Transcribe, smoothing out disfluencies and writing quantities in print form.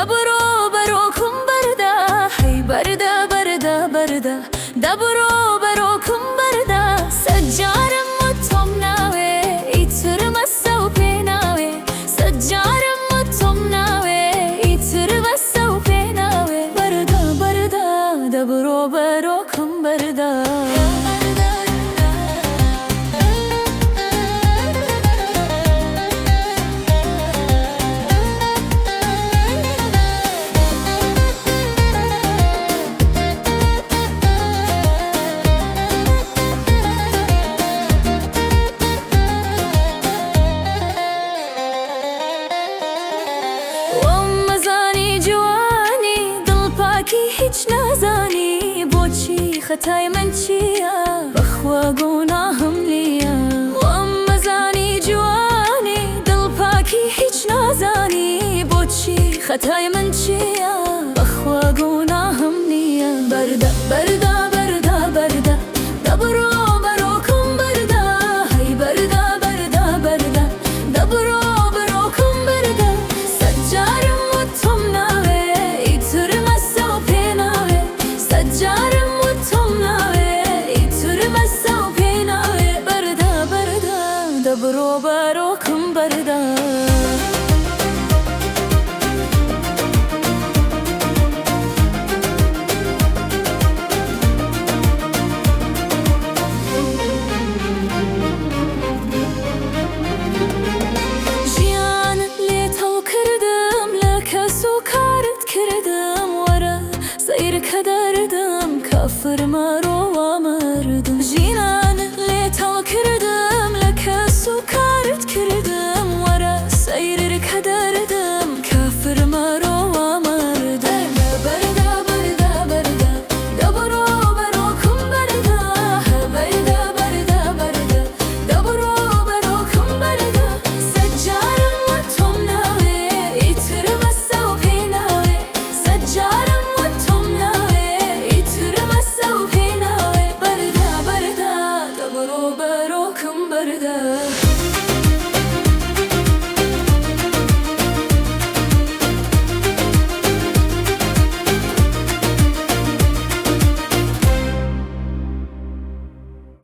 دەبڕۆ بەرۆکم بەردا، هەی بەردە بەردە بەردە، دەبڕۆ بەرۆکم بەردە. سەجارم و تۆم ناوێ، ئیتر مەسە و پێ ناوێ. سەجارم و تۆم ناوێ، ئیتر بەسە و پێ ناوێ. بەردە بەردە، دەبڕۆ بەرۆکم بەردە. وام مەزانی جوانی، دڵپاکی هیچ نازانی. بۆچی خەتای من چییە؟ بەخوا گوناهم نییە. وام مەزانی جوانی، دڵپاکی هیچ نازانی. بۆچی خەتای من چییە؟ بەخوا گوناهم نییە. بەردە بەردە بەردە بەردە، دەبڕۆ بەرۆکم بەردە. هەی بەردە بەردە بەردە، دەبڕۆ بەرۆکم بەردە. سەجارم و تۆم ناوێ، ئیتر مەسە و پێ ناوێ. سەجارم و تۆم ناوێ، ئیتر مەسە و پێ ناوێ. بەردە بەردە، دەبڕۆ بەرۆکم بەردە. ژیانت لێ تەڵ کردم، لە کەس و کارت کردم. وەرە سەیر کە دەردم، کافر مەڕۆ وا مردم. ژیانت لێ تەڵ کردم، لە کەس و کارت کردم. وەرە سەیر کە دەردم، کافر مەڕۆ وا مردم. بەردە بەردە بەردە، دەبڕۆ بەرۆکم بەردە. بەردە بەردە بەردە، دەبڕۆ بەرۆکم بەردە. سەجارم و تۆم ناوێ، ئیتر بەسە و پێ ناوێ. سەجارم و تۆم ناوێ، ئیتر بەسە و پێ ناوێ. بەردە بەردە، دەبڕۆ بەرۆکم بەردە.